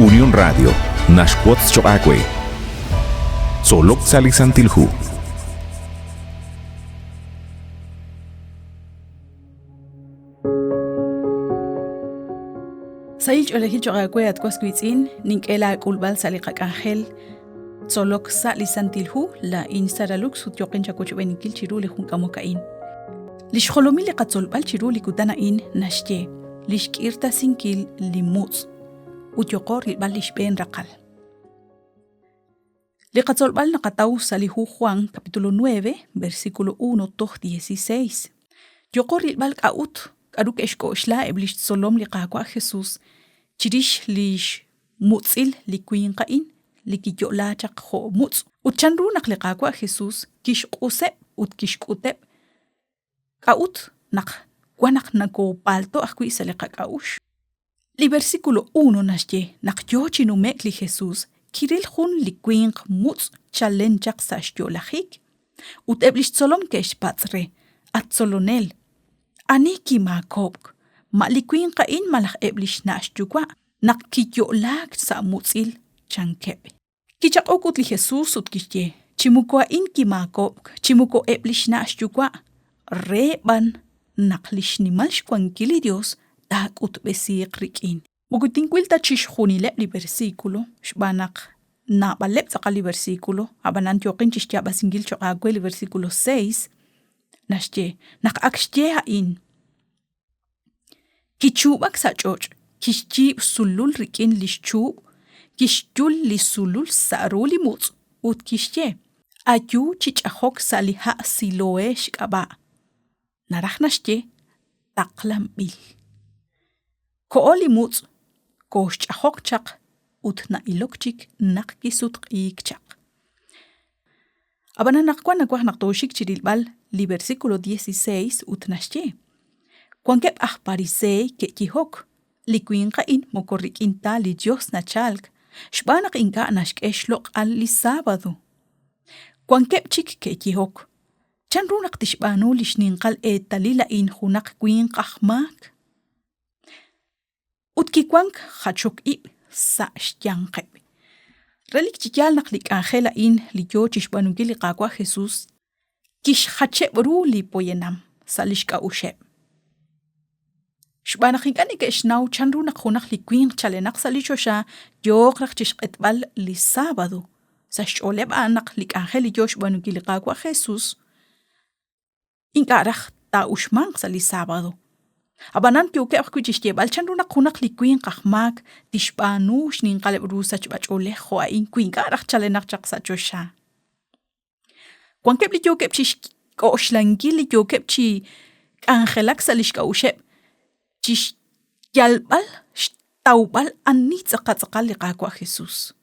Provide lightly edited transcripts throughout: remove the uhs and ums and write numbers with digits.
Unión Radio naxwotz choq' aawe. Tzolok sa' li Santil Hu. Sahil ch'oolejil choq' aawe at was wiitz'in, nink'e laak'ulb'al sa' li qak'anjel Tzolok sa' li Santil Hu, laa'in Sara Lux ut yooqin chawochb'eeninkil chiru li jun k'amok a'in. Li xjolomil li qatzolb'al chiru li kutan a'in naxye li xk'irtasinkil li mutz' ut yooqo rilb'al li xb'een raqal. Li qatzolb'al naqataw sa' li hu Juan capítulo 9, versículo 1 toj 16. Yooqo rilb'al k'a'ut k'aru ke'xk'oxla eb' li xtzolom li Qaawa' Jesús chirix li xmutz'il li winq a'in li kiyo'la chaq jo' mutz' ut chanru naq li Qaawa' Jesús kixq'useb' ut kixk'uteb' k'a'ut naq wan naq nokoopalto' ajwi' sa' li qak'a'uxl. Li versículo 1 naxye naq yoo chi nume'k li Jesús kiril jun li winq mutz' chalen chaq sa' xyo'lajik. Ut eb' li xtzolom ke'xpatz' re, At Tzolonel, ani kimaakob'k, ma li winq a'in malaj eb' li xna' xyuwa' naq kiyo'laak sa' mutz'il? chankeb'. Kichaq'ok ut li Jesús ut kixye, Chi moko a'in kimaakob'k, chi moko eb' li xna' xyuwa', re b'an naq li xnimal xwankil li Yos taak'utb'esiiq rik'in. Moko tinwil ta chixjunileb' li versículo xb'aan naq naab'aleb' tz'aqal li versículo, ab'anan yooqin chi xyaab'asinkil cho'q aawe li versículo 6, naxye, Naq ak xye a'in, Kichuub'ak sa' ch'och', kixyiib' sulul rik'in li xchuub', kixyul li sulul sa' ru li mutz' ut kixye, Ayu chi ch'ajok sa' li ha' Siloé xk'ab'a'. Naraj naxye, taqlanb'il. Koho li mutz', kooxch'ajoq chaq ut na'ilok chik naq kisutq'iik chaq. Ab'an anaqwan nawaj naq tooxik chi rilb'al li versículo 16 ut naxye, Wankeb' aj pariseey ke'yehok, Li winq a'in moko rik'in ta li Yos nachalk, xb'aan naq ink'a' naxk'e xloq'al li sábado. Wankeb' chik ke'yehok, Chanru naq tixb'aanu li xninqal eetalil a'in junaq winq aj maak? Ut kiwank jachok ib' sa' xyanqeb'. Relik chi yaal naq li k'anjel a'in li yo chi xb'aanunkil li Qaawa' Jesús kixjacheb' ru li poyanam sa' li xk'a'uxeb'. Xb'aan naq ink'a' neke'xnaw chanru naq junaq li winq chalenaq sa' li choxa yooq raj chi xq'etb'al li sábado, sa' xch'ooleb' a'an naq li k'anjel li yo xb'aanunkil li Qaawa' Jesús ink'a' raj taa'uxmanq sa' li sábado. Ab'anan yookeb' ajwi' chi xyeeb'al chanru naq junaq li winq aj maak tixb'aanu xninqaleb' ru sachb'ach'oolej jo' a'in wi ink'a' raj chalenaq chaq sa' choxa. Wankeb' li yookeb' chi xk'oxlankil li yookeb' chi k'anjelak sa' li xk'a'uxeb' chi xyalb'al xtawb'al ani tz'aqal tz'aqal li Qaawa' Jesús.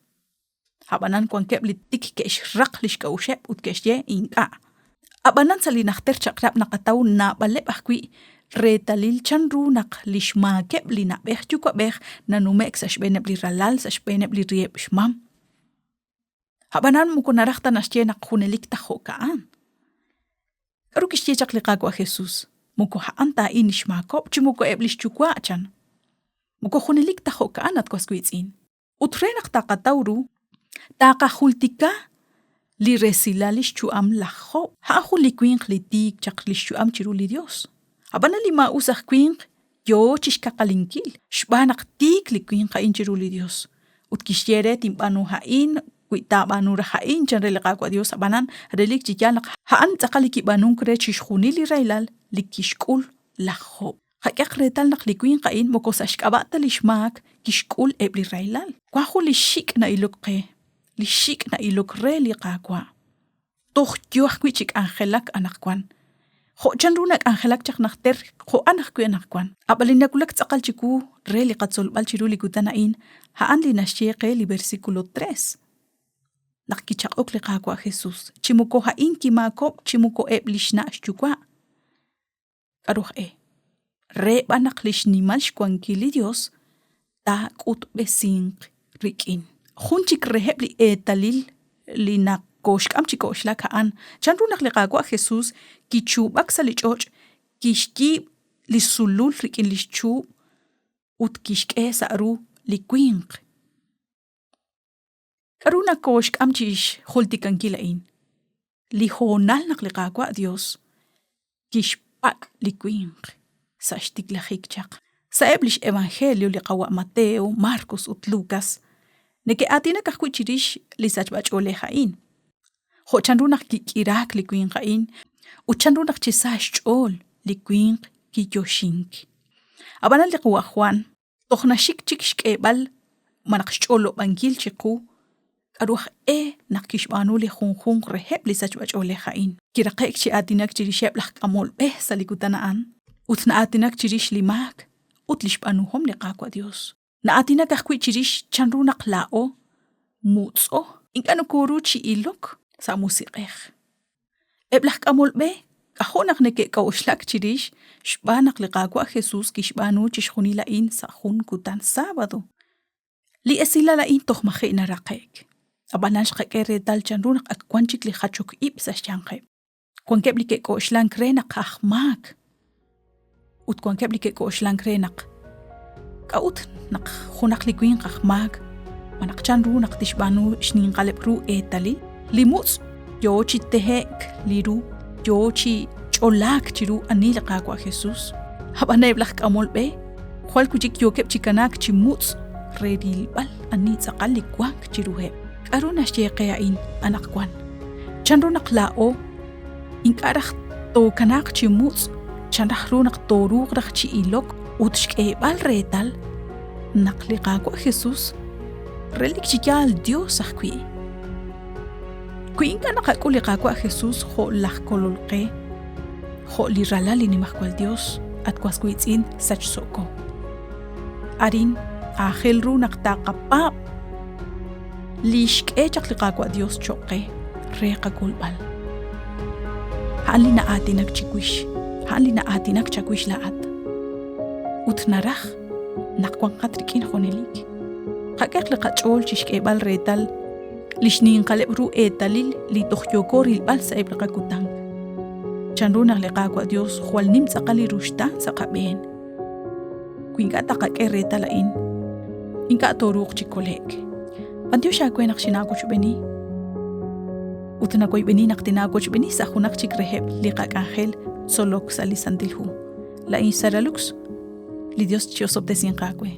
Ab'anan wankeb' li tik ke'xraq li xk'a'uxeb' ut ke'xye ink'a'. Ab'anan sa' li Najter Chaq'rab' naqataw naab'aleb' ajwi' reetalil chanru naq li xmaakeb' li na'b'ej yuwa'b'ej nanume'k sa' xb'eeneb' li ralal, sa' xb'eeneb' li riheb' xmam. Ab'anan moko naraj ta naxye naq junelik ta jo'ka'an. K'aru kixye chaq li Qaawa' Jesús? Moko a'an ta a'in li xmaakob'k chi moko eb' li xyuwa', chan. Moko junelik ta jo'ka'an, at was wiitz'in. Ut re naq taqataw ru, taqajultika li resilal lix yu'am laj Job. A'an jun li winq li tiik chaq lix yu'am chiru li Dios. A'b'anan li maa'us aj winq yoo chixkaqalinkil xb'aan naq tiik li winq a'in chiru li Dios. Ut kixye re tinb'aanu a'in wi taab'aanu raj a'in, chan re li Qaawa' Dios, a'b'anan relik chi yaal naq a'an tz'aqal li kib'aanunk re chixjunil li rahilal li kixk'ul laj Job. Qak'ehaq reetal naq li winq a'in moko sa' xk'ab'a' ta li xmaak kixk'ul eb' li rahilal. Wank jun li xik' na'ilok qe, li xik' na'ilok re li Qaawa'. Toj yo ajwi' chi k'anjelak anaqwan. Jo' chanru nak'anjelak chaq najter, jo'an ajwi' anaqwan. Ab'an li nawulak tz'aqal chiwu re li qatzolb'al chiru li kutan a'in, a'an li naxye qe li versículo 3. Naq kichaq'ok li Qaawa' Jesús, chi moko a'in kimaakob'k chi moko eb' li xna' xyuwa'. K'aru aj e? Re b'an naq li xnimal xwankil li Yos taak'utb'esinq rik'in. Jun chik reheb' li eetalil li nakooxk'am chi k'oxlak a'an chanru naq li Qaawa' Jesús kichuub'ak sa' li ch'och', kixyiib' li sulul rik'in li xchuub' ut kixk'e sa' ru li winq. K'aru nakooxk'am chi xjultikankil a'in? Li hoonal naq li Qaawa' Dios kixpak' li winq sa' xtiklajik chaq. Sa'eb' lix evangelio li qawa' Mateo, Marcos ut Lucas, neke'aatinak ajwi' chirix li sachb'a-ch'oolej a'in. Jo' chanru naq kik'iraak li winq a'in ut chanru naq chi sa xch'ool li winq kiyoxink. Ab'anan li qawa' Jwan toj naxik chik xk'eeb'al malaj xch'olob'ankil chiqu k'aru aj e naq kixb'aanu li junjunq reheb' li sachb'ach'oolej a'in. Kiraqe'k chi aatinak chirixeb' laj k'amol b'e sa' li kutan a'an ut na'aatinak chirix li maak ut li xb'aanuhom li Qaawa' Yos. Na'aatinak ajwi' chirix chanru naq laa'o mutz'o ink'a' nokooru chi ilok sa' musiq'ej. Eb' laj k'amol b'e k'ajo' naq neke'k'a'uxlak chirix xb'aan naq li Qaawa' Jesús kixb'aanu chixjunil a'in sa' jun kutan sábado. Li esilal a'in toj maji' naraqe'k. Ab'anan xqak'e reetal chanru naq ak wank chik li jachok ib' sa' xyanqeb'. Wankeb' li ke'k'oxlank re naq aj maak Ut wankeb' li ke'k'oxlank re naq k'a'ut naq junaq li winq aj maak malaj chan ru naq tixb'aanu xninqaleb' ru eetalil, li mutz' yoo chi tehe'k li ru, yoo chi ch'olaak chiru ani li Qaawa' Jesus. Ab'an eb' laj k'amol b'e jwal wi' chik yookeb' chi kanaak chi mutz' re rilb'al ani tz'aqal li wank chiruheb'. K'aru naxye qe a'in anaqwan? Chanru naq laa'o Ink'a' raj tookanaaq chi mutz' chan raj ru naq tooruuq raj chi ilok ut xk'eeb'al reetal naq li Qaawa' Jesus relik chi yaal Dios ajwi'. Wi ink'a' naqak'ul li Qaawa' Jesus jo' laj Kolol qe, jo' li Ralal li Nimajwal Dios, at was wiitz'in sachso'ko. Arin aajel ru naq taqapaab' li xk'e chaq li Qaawa' Dios choq' qe re qakolb'al. A'an li na'aatinak chiwix, a'an li na'aatinak chawix laa'at. Ut naraj naq wanqat rik'in junelik. Qak'ehaq li qach'ool chixk'eeb'al reetal li xninqaleb' ru eetalil li toj yooko rilb'al sa'eb' li qakutan. Chanru naq li Qaawa' Dios jwal nim tz'aqal li ruxtaan sa' qab'een. Wi ink'a' taqak'e reetal a'in, ink'a' tooruuq chi kole'k. B'antiox aawe naq xinaawochb'eeni ut nawoyb'eni naq tinaawochb'eeni sa' junaq chik reheb' li qak'anjel tzolok sa' li Santil Hu. Laa'in Sara Lux. Li Dios chi'osob'tesinq aawe.